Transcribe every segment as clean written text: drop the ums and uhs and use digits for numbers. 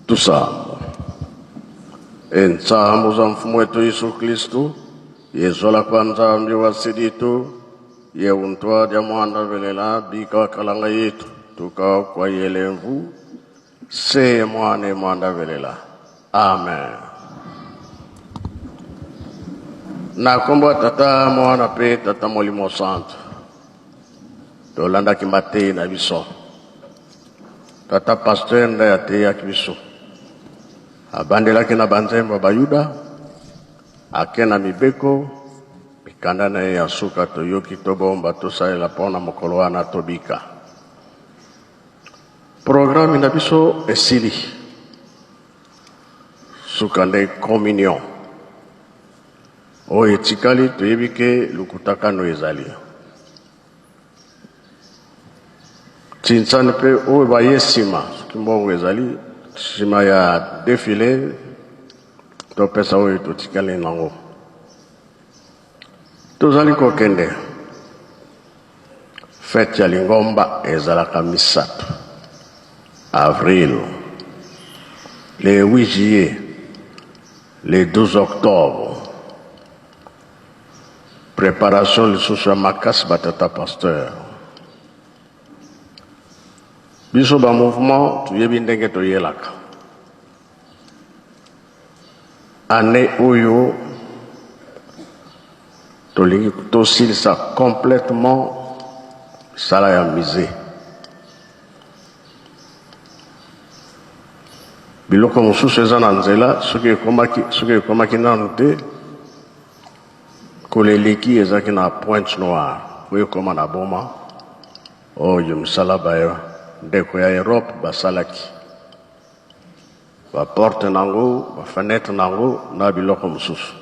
Tusamba. Entsambo za mfumu wetu Yesu Kristu, yezola kwa Nzambi wa siditu, ye untwa dia mwanda velela bika wakalanga yetu, tuka kwa yelemvu, se mwane mwanda velela. Amen. Na kombo ya Tata, Mwana pe Tata Molimo Santu, tolandaki mateyi na biso. Tata pasteur nde ateyaki biso. Abandelaki na banzembo ya Bayuda, ake na mibeko, mikanda na ye ya suka toyoki tobomba tosalela mpo na mokolo wana tobika. Programme na biso esili. Suka nde communion. Oyo etikali toyebi ke lukutakano ezali. Tinsani mpe oyo baye nsima, soki mbongo ezali nsima ya defile, topesa oyo totikali nango. Tozali kokende fete ya lingomba ezalaka misato avril, le 8 juillet, le 12 octobre. Preparation lisusu ya makasi ba tata pasteur. Biso ba mouvement toyebi ndenge toyelaka. Année oyo tolingi tosilisa complètement sala ya musée. Biloko mosusu eza na nzela soki ekomaki soki ekomaki nanu te kola eleki ezalaki na Pointe Noire oyo ekoma na Boma oyo mosala ba ndeko ya Europe basalaki ba porte nango ba fenetre nango na biloko mosusu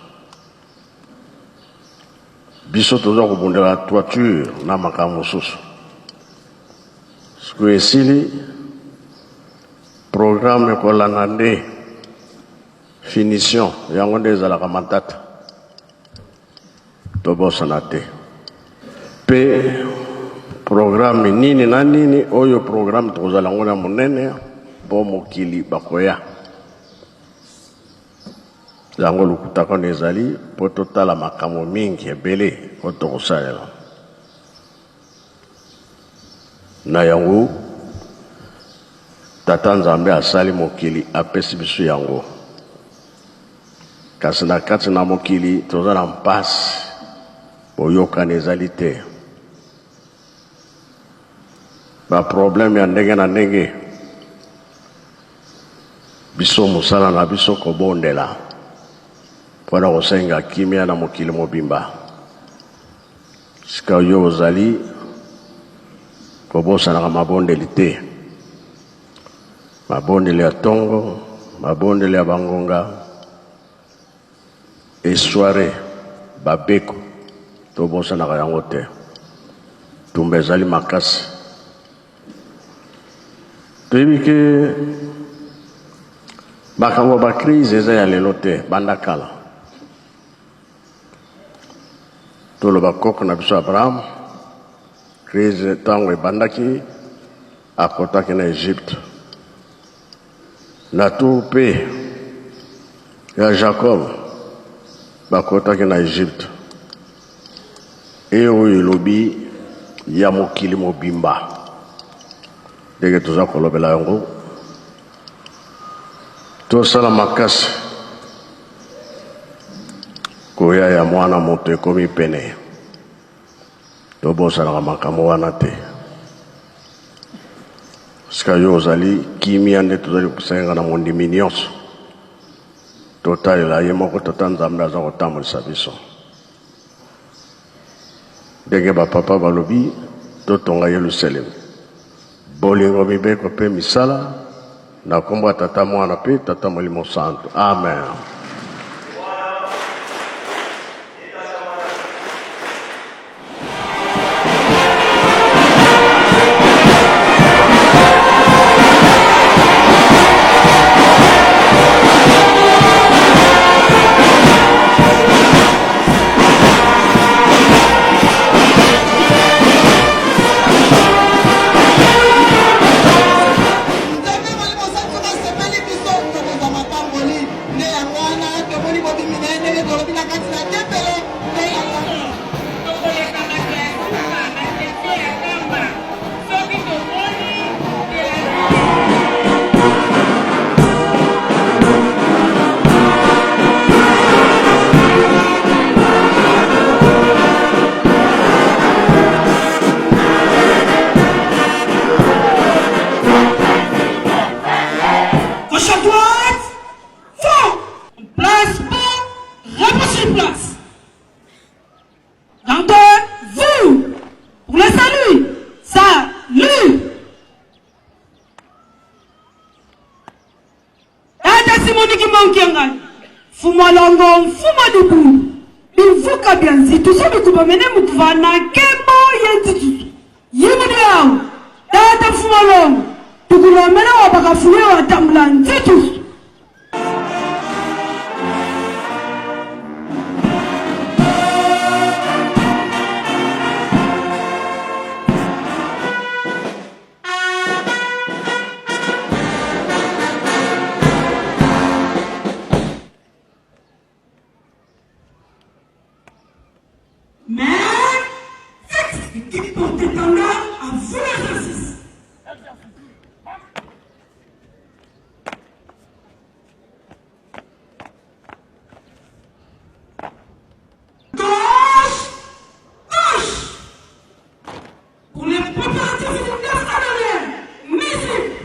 biso toza kobundela toiture na makambo mosusu sikoyo esili programme ekolanda nde Finition yango nde ezalaka matata tobosana te pe programme nini na nini oyo programme tokozala yango na monene mpo mokili bakoya yango lokuta kona ezali mpo totala makambo mingi ebele oyo tokosalela Na yango, Tata Nzambe asali mokili, apesi biso yango. Kasi na kati na mokili toza na mpasi, boyokani ezali te, ba problème ya ndenge na ndenge. Biso mosala na biso kobondela mpo na kosenga kimia na mokili mobimba. Sika yo ozali kobosanaka mabondeli te, mabondeli ya tongo, mabondeli ya bangonga esoire babeko, tobosanaka yango te. Tumba ezali makasi. Toyebi ke makambo ya bakrize eza ya lelo te, banda kala. Toloba koko na biso Abraham, crise ntango ebandaki akotaki na Egypte. Na tour mpe ya Jacob bakotaki na Egypte. E oyo elobi ya mokili mobimba ndenge toza kolobela yango Tosala makasi koya ya mwana moto ekomi pene. Tobosanaka makambo wana te. Sika yo ozali kimia nde tozali kosenga na mondimi nyonso. Totalela ye moko Tata Nzambe aza kotambolisa biso. Ndenge ba papa balobi totonga Yelusalemi. Bolingo, mibeko mpe misala na kombo ya Tata, Mwana mpe Tata Molimo Santu. Amen. Nzambe Molimo Santu nasepeli. Simoni Kimbangu Kiangani, Mfumu wa Longo, Mfumu wa Dibundu, bivuka bia nzitusu bikubamene mukuva na nkembo ye nzitusu. Yimudi awu, Tata Mfumu wa Longo, tukulomela wa bakafuluya wa tambula nzitusu. Mais, fixe, qui porte étendard à vous l'exercice. Gauche, gauche. Pour les préparatifs du 9 à musique.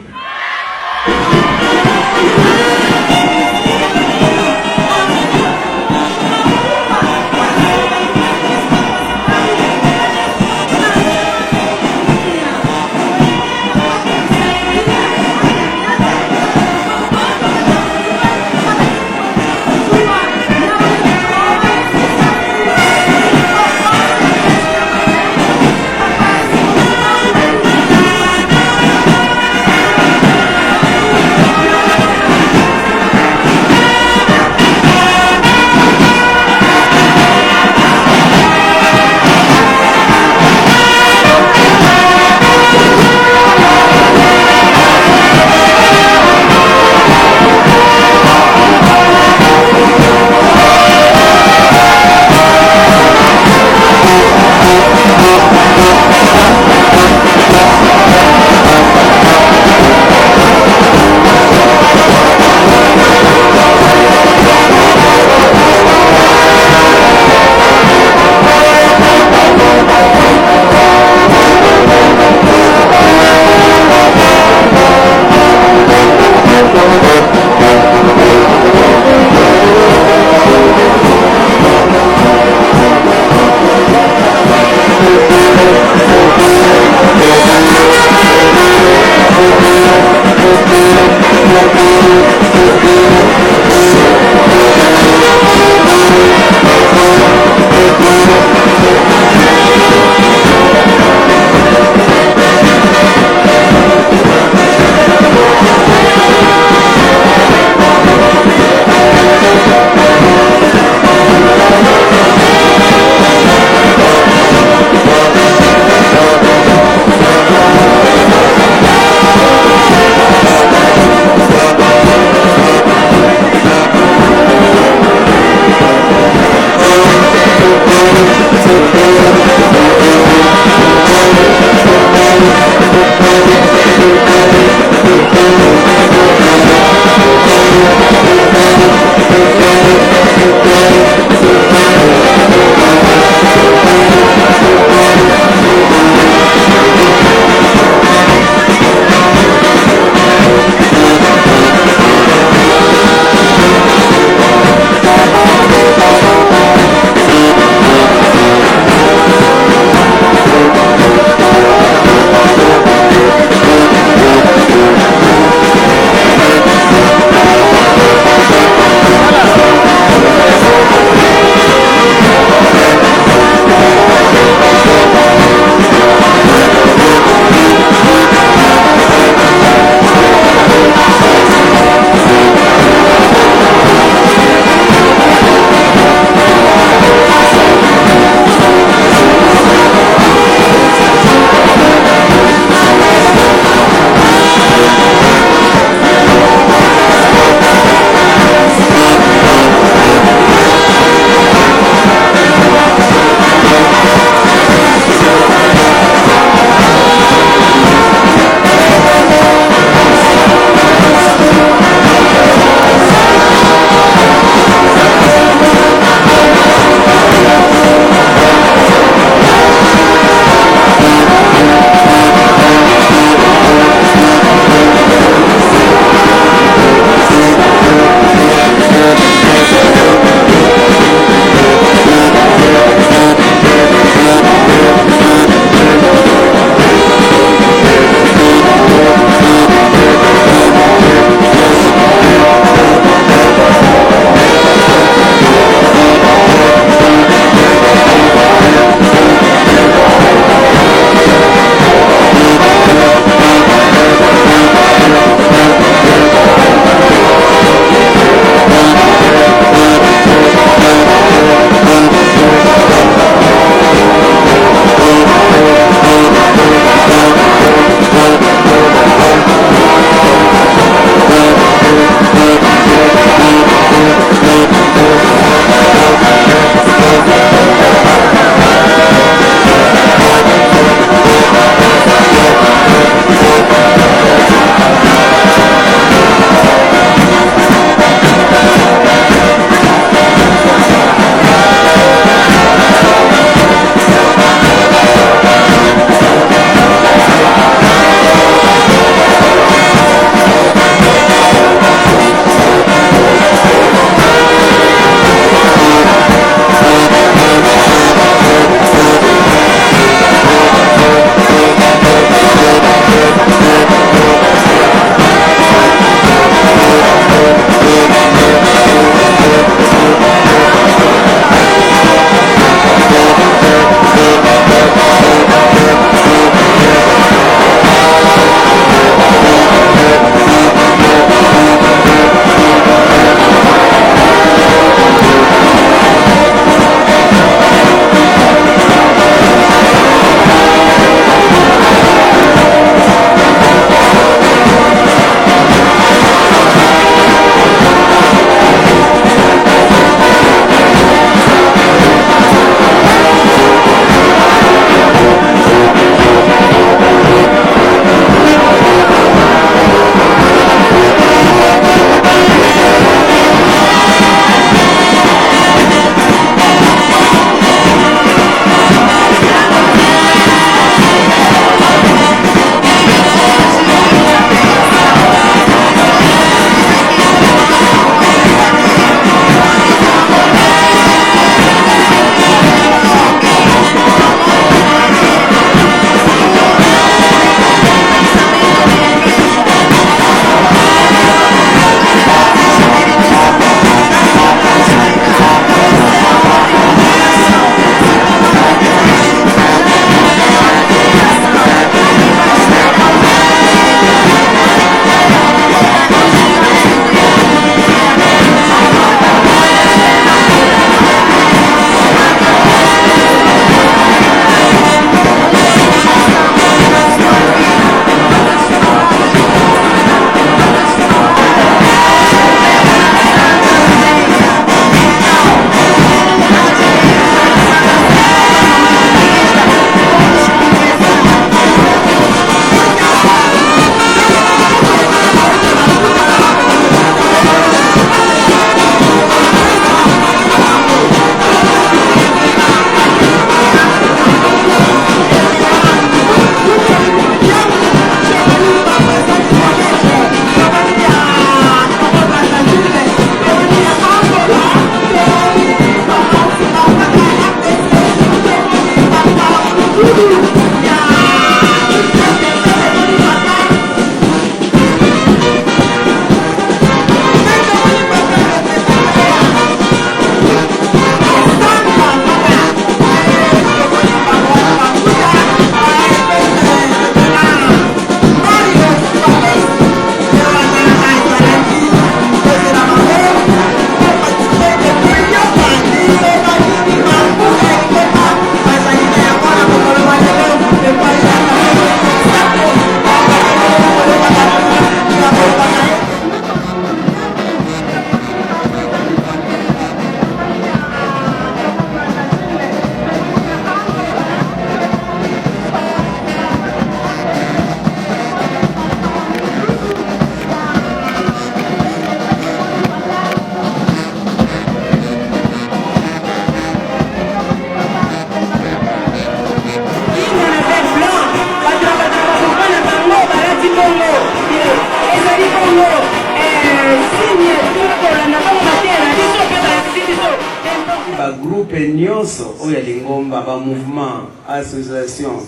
Ba groupe nionso oyo ya lingomba, ba mouvement, association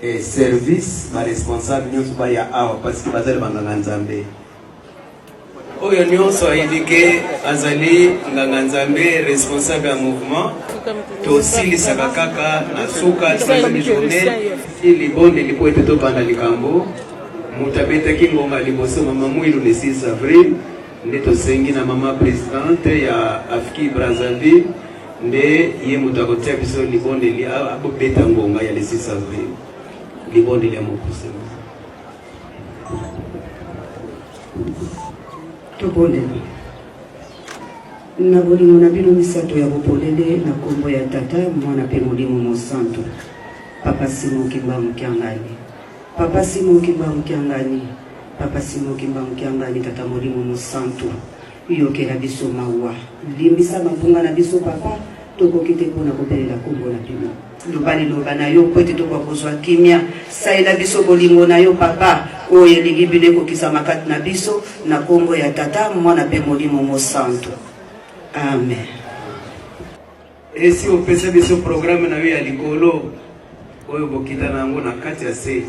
et service, ba responsable nionso baya awa parce que bazali ba nganga Nzambe. Oyo nionso ayebi ke azali nganga Nzambe responsable ya mouvement, tosilisaka kaka na suka troisième journée libondeli mpo ete tobanda likambo. Moto abetaki ngonga liboso mama Mwilu le 6 avril. Nde tosengi na mama presidente ya AFKI Brazzaville nde ye moto akotia biso libondeli, abobeta ngonga ya le 6 avril, libondeli ya mokuse. Tobondela. Na bolingo na bino misato ya bopolele na kombo ya Tata, Mwana pe Molimo Mosantu. Papa Simon Kimbangu Kiangani. Papa Simon Kimbangu Kiangani, Papa Simon Kimbangu Kiangani, Tata Molimo Mosantu, yokela biso mawa, limbisa mabunga na biso Papa, tokoki te mpo na kobelela kombo na bino. Loba liloba na yo mpo ete tokoka kozwa kimia. Salela biso bolingo na yo Papa, oyo elingi bino ekokisama kati na biso, na kombo ya Tata, Mwana mpe Molimo Mosantu. Amen. Esi opesa biso programme na yo ya likolo oyo bokita na yango na kati ya se.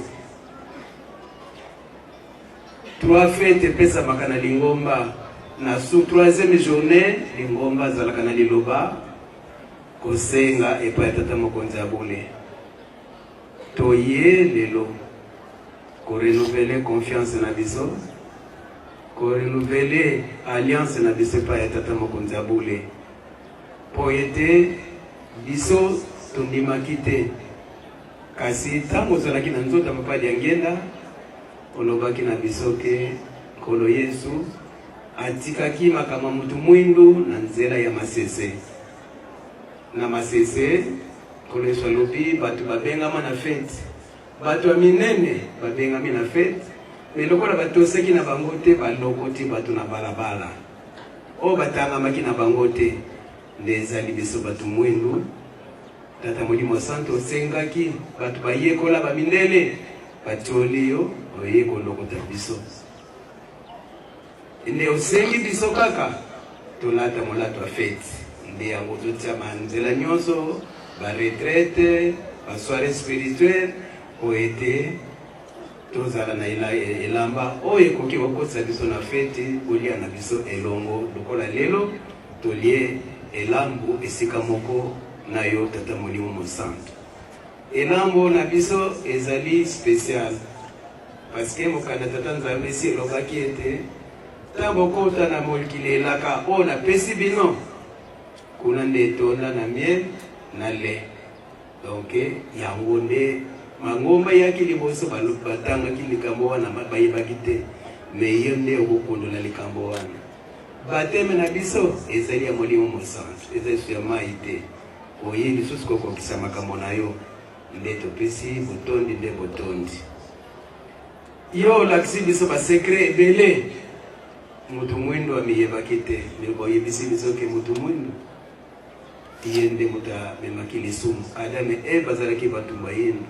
Trois fete epesamaka na lingomba na sous troisième journée lingomba azalaka na liloba kosenga epai ya tata mokonzi ya bule. Toye lelo ko renouveler confiance na biso, ko renouveler alliance na biso epai ya tata mokonzi ya bule. Mpo ete biso tondimaki te. Kasi ntango ozalaki na nzoto ya Papa Diangienda, olobaki na biso ke Nkolo Yesu atikaki makambo ya mutu mwindu na nzela ya masese. Na masese, Nkolo Yesu alobi bato babengama na feti, bato ya minene babengami na feti, me lokola batosaki na bango te, balokoti bato na balabala. Oyo batangamaki na bango te nde ezali biso bato mwindu. Tata Molimo Santu osengaki bato bayekola ba mindele batioli yo oye kolokota biso nde osengi biso kaka tolata molato ya feti nde yango ozotia banzela nyonso ba retraite ba soirée spirituelle oyo ete Tozala na elamba oyo ekoki kokotisa biso na feti, kolia na biso elongo lokola lelo tolie elambo esika moko na yo Tata Molimo Mosantu. Elambo na biso ezali special parce que mokanda Tata Nzambe esi elobaki ete ntango bokota na mokili elaka oyo napesi bino, kuna nde etonda na miel na lait. Donc yango nde mangomba eyaki liboso batangaki likambo wana bayebaki te, me yo nde okokundola likambo wana. Bateme na biso ezali ya Molimo Mosantu, ezali lisusu ya mai te. Oye lisusu kokokisa makambo na yo, nde topesi botondi nde botondi. Yo olakisi biso basekre ebele, moto mwindo amiyebaki te, me boyebisi biso ke moto mwindo Ye nde moto amemaki lisumu. Adam et Eve bazalaki bato bayini,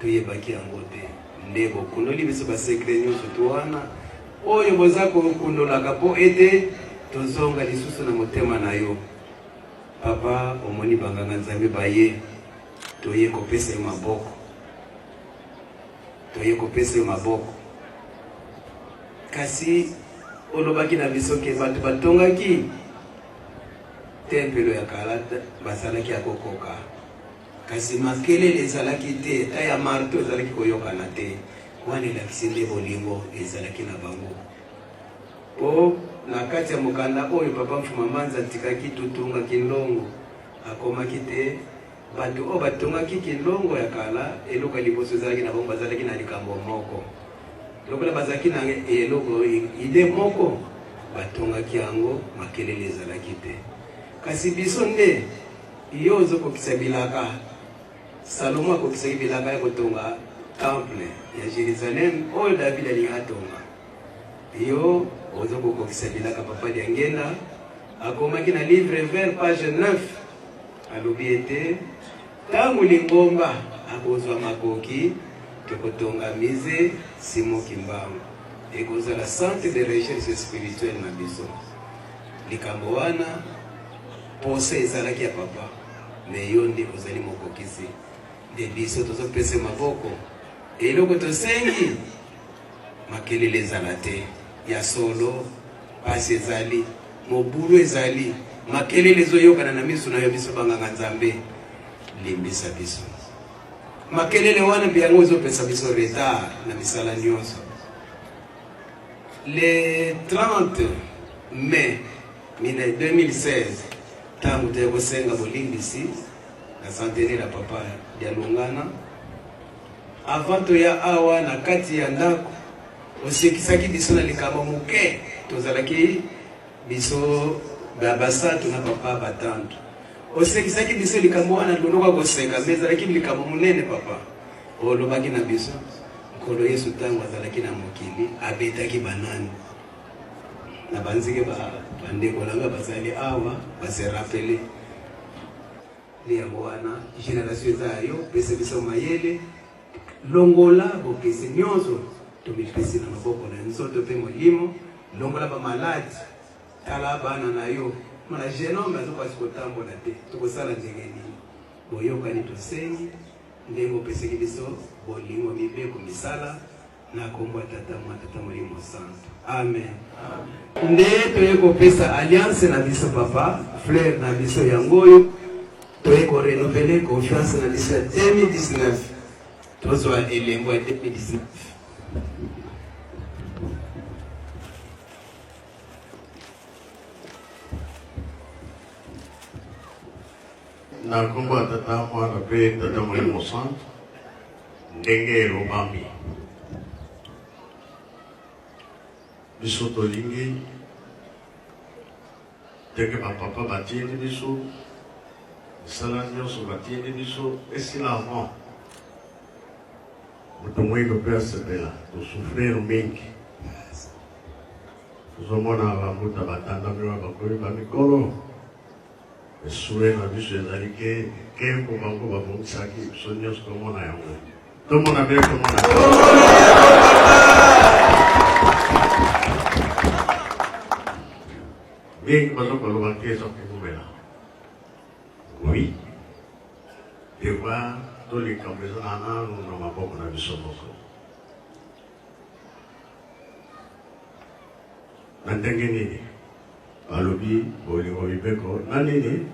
toyebaki yango te. Nde bokundoli biso ba secret nyonso to wana oyo boza kokundolaka mpo ete tozonga lisusu na motema na yo. Papa, omoni banganga Nzambe baye, toye kopesa yo maboko, toye kopesa yo maboko. Kasi olobaki na biso ke bato batongaki Tempelo ya kala bazalaki ya kokoka, kasi makelele ezalaki te, ata ya marto ezalaki koyokana te. Wana elakisi nde bolingo ezalaki na bango. Po na kati ya mokanda oyo Papa Mfuma Mbanza atikaki Tutunga Kinlongo, akomaki te bato oyo batongaki Kinlongo ya kala, eloko ya liboso ezalaki na bango, bazalaki na likambo moko. Lokola bazalaki na eloko ide moko, batongaki yango, makelele ezalaki te. Kasi biso nde, yo ozokokisa bilaka. Salomo akokisaki bilaka ya kotonga temple ya Jerusalem oyo David alingi atonga. Yo ozokokokisa bilaka. Papa Diangenda akomaki na livre vert page 9, alobi ete Tango lingomba akozwa makoki, tokotonga musee Simon Kimbangu. Ekozala centre de recherche spirituelle na biso. Likambo wana. Posa ezalaki ya papa mais yo nde ozali mokokisi nde biso tozopesa maboko. Eloko tosengi makelele ezala te. Ya solo pasi ezali, mobulu ezali, makelele ezoyokana na miso na yo biso banganga Nzambe, limbisa biso. Makelele wana mpe yango ezopesa biso retard na misala nyonso. Le 30 mai 2016 ntango toya kosenga bolimbisi na centenaire ya papa Dialungana, avant toya awa na kati ya ndako osekisaki biso na likambo moke, tozalaki biso basatu na papa batantu, osekisaki biso likambo wana lonoka koseka, me ezalaki likambo monene papa. Olobaki na biso Nkolo Yesu ntango azalaki na mokili abetaki banani? Na banzike bandeko na nga bazali awa base rappeler nde yango wana generation eza ya yo, pesa biso mayele, longola bokese nyonso, tomipesi na maboko na nzoto mpe molimo, longola bamaladi, tala bana na yo mana jeune homme azokoki kotambola te, tokosala ndenge nini? Boyokani tosengi ndenge opesaki biso bolingo, mibeko, misala na kombo ya Tata, Mwana, Tata Molimo Santu. Amen. Nde toye kopesa alliance na biso papa, fleur na biso yango oyo toye ko renouveler confiance na biso ya 2019, tozwa elembo ya 2019. Na nkombo ya Tata, Mwana mpe Tata Molimo Santu, ndenge elobami, biso tolingi ndenge bapapa batindi biso, misala nyonso batindi biso esila avant moto moyindo mpe asepela. Tosouffrir mingi, tozomona bambuta batandami oyo bakomi bamikolo. Souhait na biso ezali ke nkembo bango babongisaki biso nyonso tomona yango, tomona bien, tomona mingi baza koloba ke eza koumela. Oui, devoir to likambo eza na nanu na maboko na biso moko. Na ndenge nini balobi bolingo mibeko na nini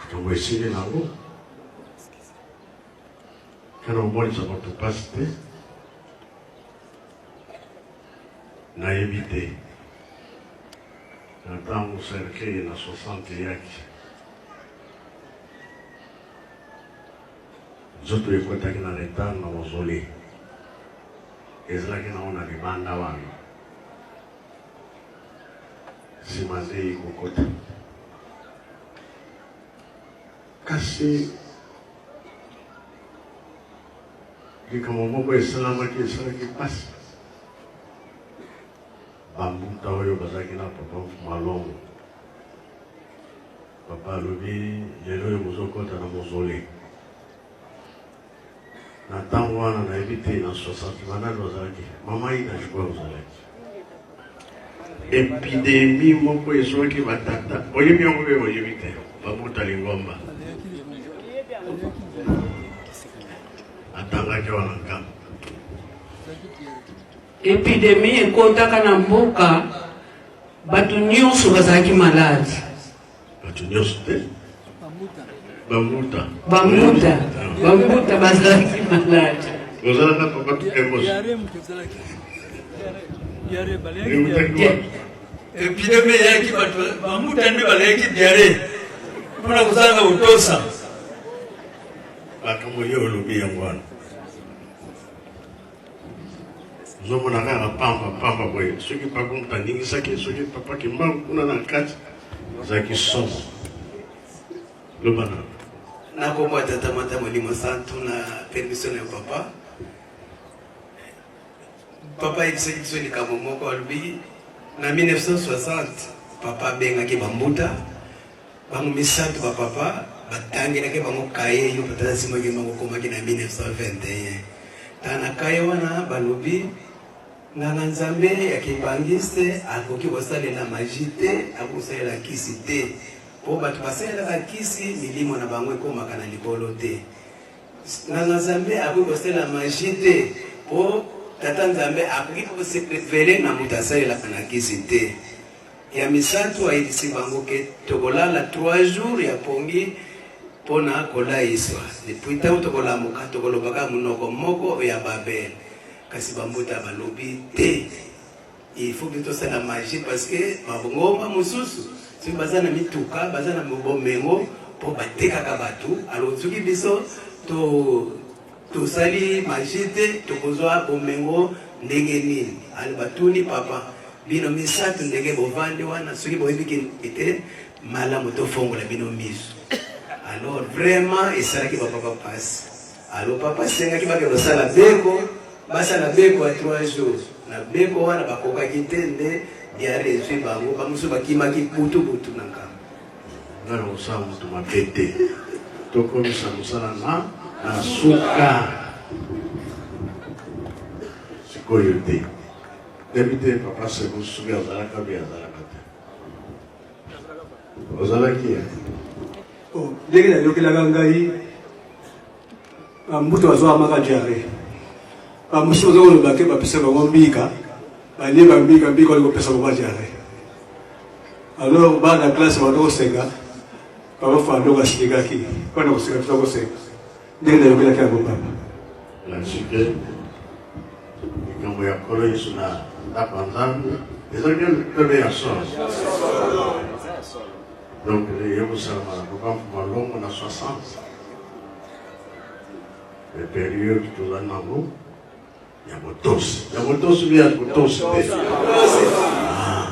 likambo esili nango kana omonisa bato mpasi te nayebi te na ntango cercueil na 60 eyaki nzoto ekotaki na retard na mausolée Ezalaki nango na libanda wana, nsima nde eye kokota. Kasi likambo moko esalamaki, esalaki mpasi. Bambuta oyo bazalaki na papa Malongo, papa alobi lelo oyo bozokota na mausolée. Na ntango wana nayebi te na 60 banani bazalaki, mama Ina je crois ozalaki. Epidemie moko ezwaki batata, oyebi yango mpe oyebi te, babuta lingomba atangaki wana nkambo. Epidemie ekotaka na mboka, bato nyonso bazalaki malade. Bato nyonso te, bambuta bambuta bambuta bazalaki malade. Ozalaka papa tukemboso epidemi eyaki, bato bambuta nde baleki diare mpona kozanga kotosa makambo yo olobi yango wana. Ozomona kaka pamba pamba boye, soki papa moto aningisaki, soki papa Kimbangu kuna na kati azalaki somo. Loba na na kombo ya Tata, Mata, Molimo Santu, na permission ya papa. Papa ayebisaki biso likambo moko, alobi na 1960 papa abengaki bambuta bango misato, bapapa batangelaki bango kaye yo tata asimaki bango okomaki na 1921. Ta na kaye wana balobi nganga Nzambe ya kimbangiste akoki kosalela magie te, akoki kosalela kisi te. Po bato basalelaka kisi, milimo na bango ekomaka na libolo te. Nganga Nzambe akoki kosalela magie te, po Tata Nzambe akoki ko se reveler na moto asalelaka na kisi te. Ya misato, ayebisi bango ke tokolala 3 jours ya pongi pona kolayiswa. Depuis tango tokolamuka, tokoloba kaka monoko moko ya Babel. Kasi ba mbuta balobi te. Il faut que tosala magie parce que mangomba mosusu soki baza na mituka baza na bomengo mpo batekaka bato alors soki biso to tosali magie te tokozwa bomengo ndenge nini alors batuni papa bino misato ndenge bovandi wana soki boyebi kindoki te malamu tofongola bino miso alors vraiment esalaki bapapa mpasi alors papa asengaki bakende kosala beko Basala beko ya 3 jours na beko wana bakokaki te nde diarrhee ezui bango ba mosusu bakimaki butu butu na nkambo. Nga na kosala moto mabe te tokomisa mosala na na suka sikoyo te nayebi te papa seko soki azalaka be azalaka te ozalaki ya oh, ndenge nayokelaka ngai Ba mbuta bazwaka maka diarrhee. Ba mosusu baza koloba ke bapesa bango mbika, balie ba mbika, mbika wana ekopesa bango diarrhee. Alors bana classe banda koseka, papa Fandoko asilikaki, mpona koseka toza koseka. Ndenge nayokelaki yango papa. Nasike likambo ya Nkolo Yesu na ndako ya Nzambe ezalaki pebe ya solo. Donc ekosalama na papa Mfuma Longo na 60 Le periode toza nango ya botosi ya botosi bi ya botosi te ah.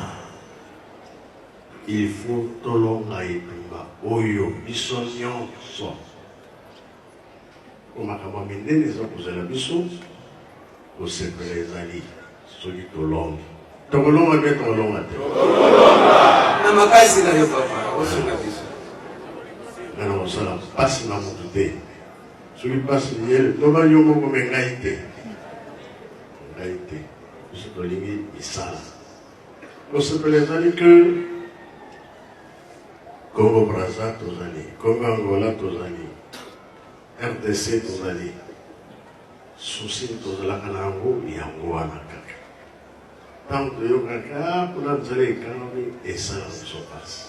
Il faut tolonga etumba oyo biso nyonso po makambo ya minene eza kozela biso kosepela ezali soki tolongi tokolonga mpe tokolonga te na makasi na yo papa osunga biso nga na kosala mpasi na moto te soki mpasi ye loba yo moko me ngai te ngai te biso tolingi misala kosepela ezali ke Congo Brazza tozali Congo Angola tozali RDC tozali Souci tozalaka na yango yango wana kaka. Ntango toyokaka ah, kuna nzela ekangami esala biso mpasi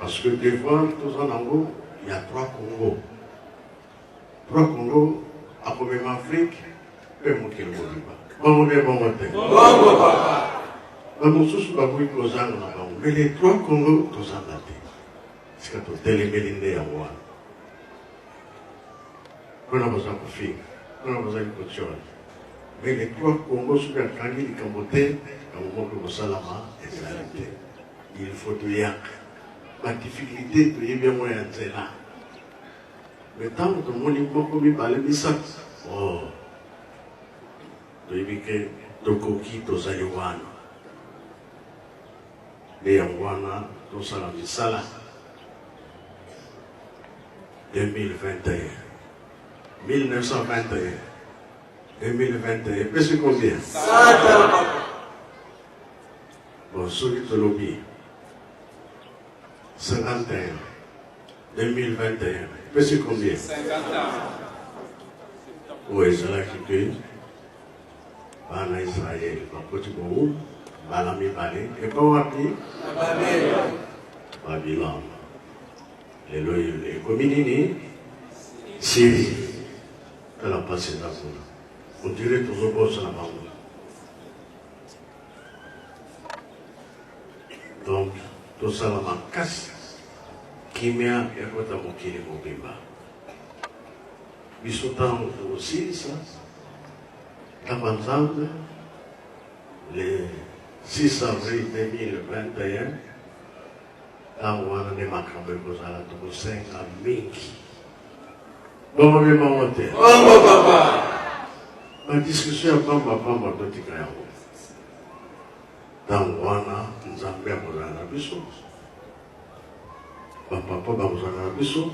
parce que devoir toza nango ya trois Congo trois Congo akomema Afrique mpe mokili mobimba bongo mpe bongo te bamosusu bakoki kozanga na bango mais les trois Congo tozanga te sika totelemeli nde yango wana Kuna baza kofinga, kuna bazali kotiola. Mais les trois Congo soki akangi likambo te, likambo moko ekosalama ezali te. Il faut toyaka ba difficulté toyebi yango ya nzela. Mais ntango tomoni moko mibale misato, oh, toyebi ke tokoki tozali wana. Nde yango wana tosala misala. 2021 1921 2021 epesi combien? Bon, soki tolobi 51 2021 epesi combien? Oyo ezalaki ke bana Israele bakoti bowumbu mbala mibale epa wapi? Babylone. Lelo oyo ekomi nini? Syrie. Tala mpasi eza kuna. On dirait tozobosana bango. Donc tosala makasi kimia ekota mokili mobimba. Biso ntango tokosilisa ndako ya Nzambe le 6 avril 2021 Tango wana nde makambo ekozala tokosenga mingi. Bongo nde bongo te. Bongo papa. Ba discussion ya pamba pamba totika yango. Tango wana Nzambe akozala na biso. Ba papa bakozala na biso.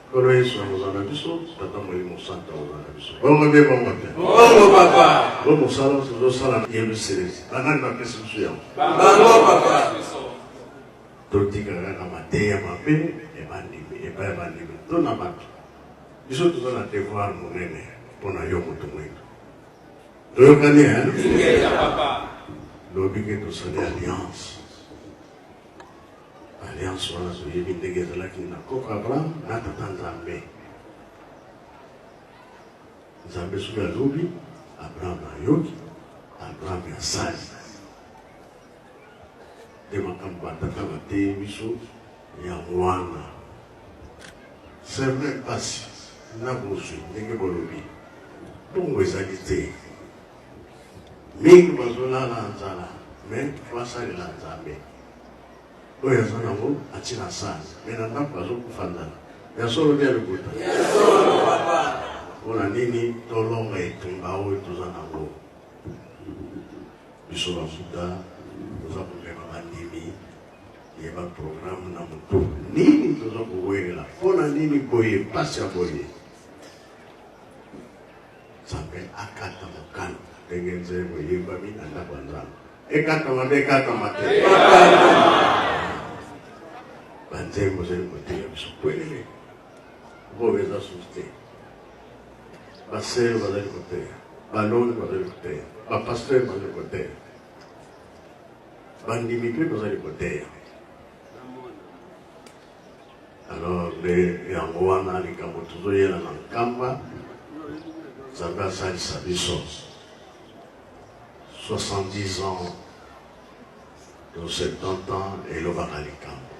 Nkolo Yesu akozala na biso, Tata Molimo Santu akozala na biso. Bongo nde bongo te. Bongo papa. Bo mosala tozosala na Yerusalemi. Banani bapesi biso yango? Bango papa. Totika kaka mateya mabe ebandimi epai ya bandimi to na bato. Biso toza na devoir monene mpo na yo moto mwindo. Toyokani hein? Lobi ke tosali alliance. Alliance wana toyebi ndenge ezalaki na koko Abraham na tata Nzambe. Nzambe soki alobi, Abraham ayoki, Abraham asali. Nde makambo ba tata bateyi biso yango wana. C'est vrai pasi na bozwi ndenge bolobi mbongo ezali te mingi bazolala nzala mais basalela Nzambe oyo aza nango atie na sani mais na ndako azokufa nzala ya solo nde ya lokuta mpona nini tolonga etumba oyo toza nango Biso ba Buddha toza komema bandimi yeba programme na motu nini toza kowelela mpo na nini boye mpasi ya boye Nzambe akata mokano ndenge nzembo eyembami na ndako ya Nzambe ekatama nde ekatama te banzembo ezali koteya biso kwelele oyo eza susu te Ba sœurs bazali koteya, balongi bazali koteya, ba pasteurs bazali koteya, bandimi mpe bazali koteya. Alors nde yango wana likambo tozoyela na Nkamba, Nzambe asalisa biso 70 ans to 70 ans elobaka likambo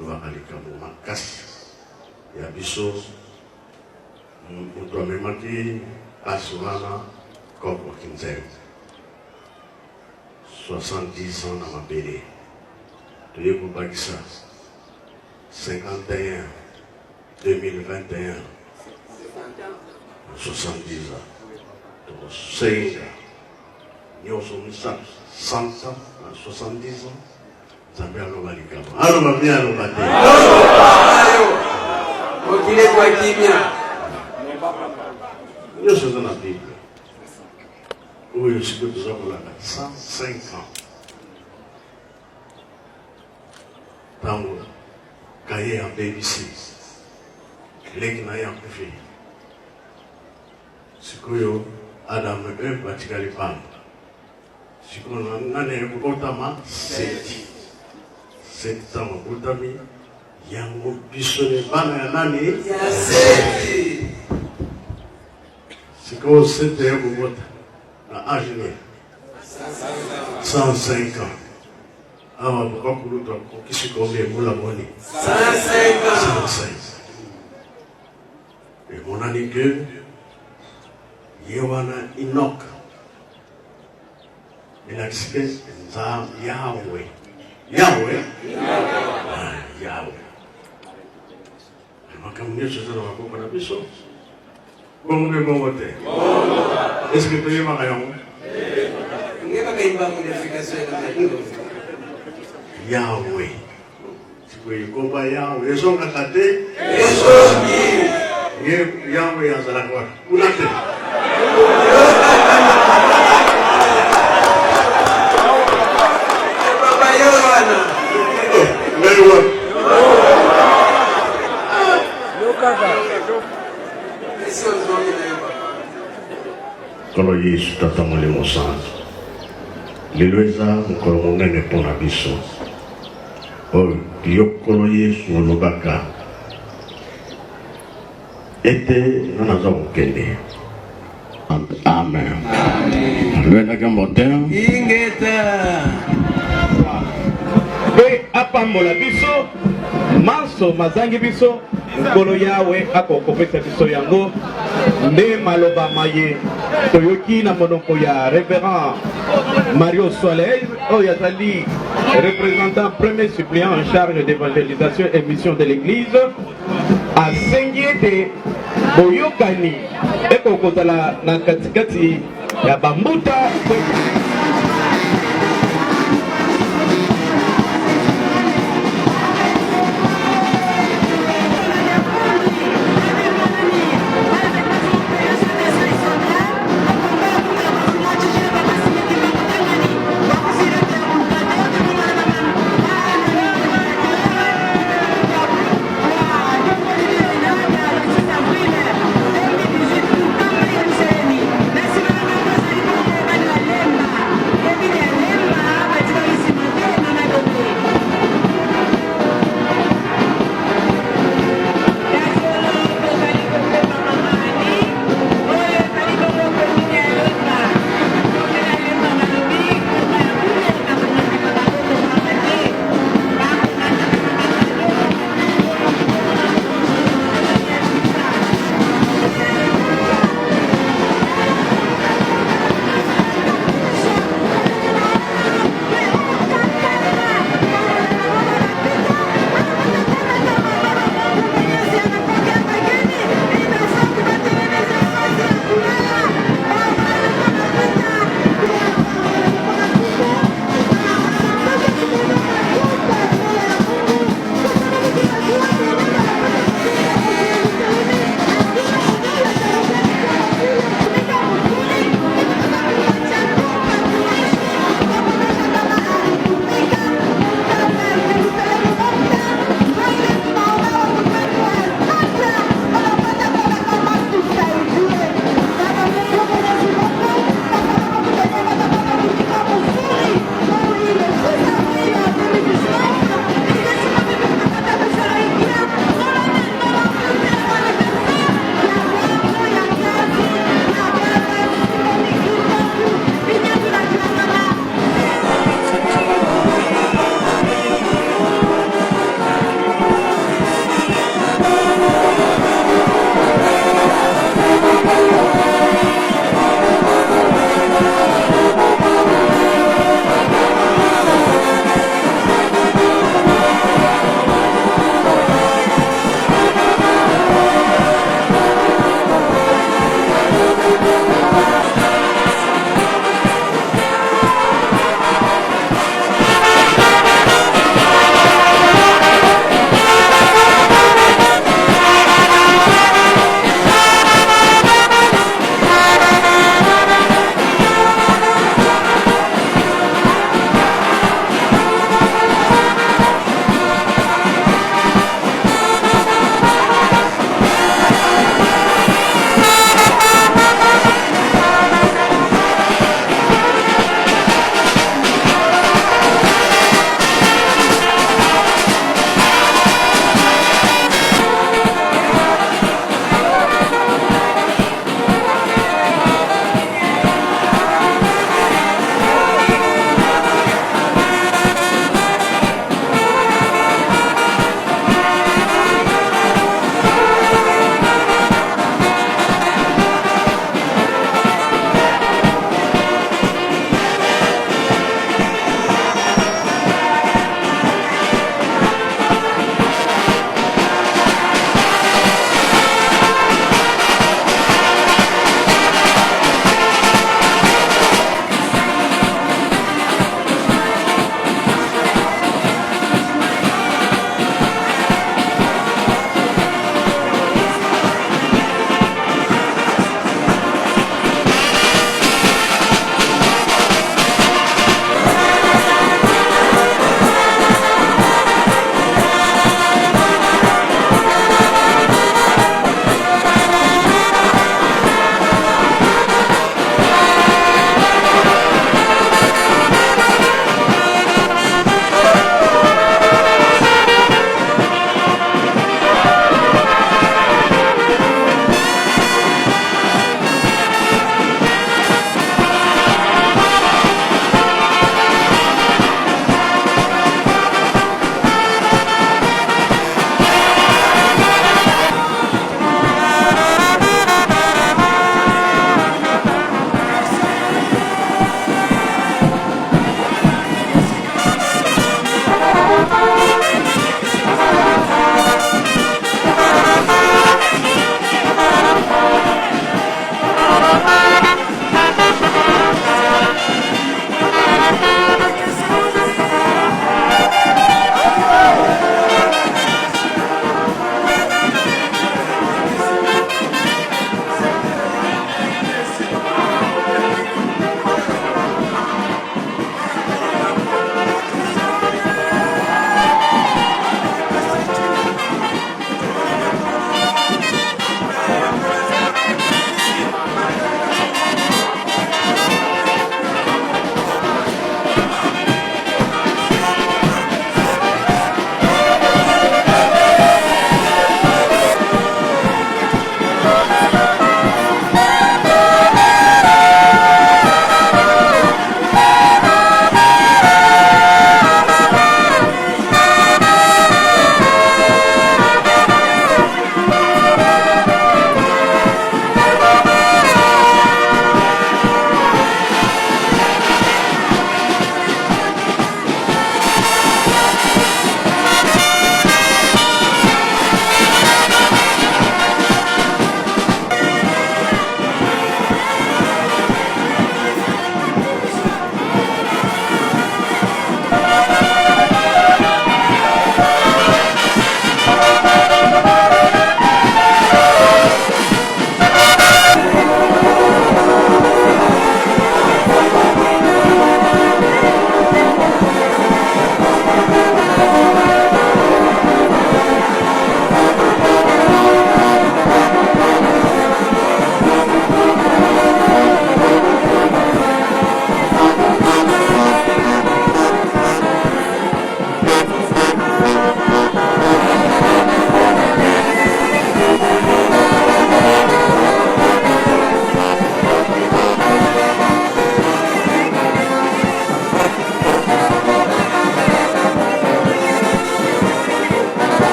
elobaka likambo makasi ya biso moto amemaki pasi wana koko kinzembe 70 ans na mabele toye kobakisa 51 2021 70 ans tokosenga nyonso misato 100 ans na 70 ans Nzambe aloba likambo. Aloba bien aloba te. Mokili ekwa kimia. Nyonso eza na Bible. Oyo sikoyo toza kolanda 105 ans. Ntango Kaye abebisi leki na ye akufi. Sikoyo Adam na Eve batikali pamba. Sikoyo nani aye kobotama? Seti. Seti ntango abotami, yango biso ni bana ya nani? Ya Seti. Sikoyo Seti aye kobota na age nini? 105 ans. Awa papa kulutu akokisi combien mbula boni? 105 ans. 105. Emonani ke ye wana Enoch elakisi ke Nzambe Yahweh Yahweh ah, Yahweh makambo nyonso eza na maboko na biso bongo mpe bongo te eske toyebaka yango Yahweh sikoyo ekomba Yahweh ezongaka te ye Yahweh azalaka wapi kuna te ngai wapi Nkolo Yesu, Tata Molimo Santu, lelo eza mokolo monene mpo na biso oyo yo Nkolo Yesu olobaka ete nga naza kokende. Amen. Lwendaki motema. Ingeta. Mpe apambola biso manso mazangi biso Nkolo Yawe akokopesa biso yango. Nde maloba maye toyoki na monoko ya Reverend Mario Soleil oyo azali représentant premier suppléant en charge d'évangélisation et mission de l'église asengi ete boyokani ekokozala na katikati ya bambuta.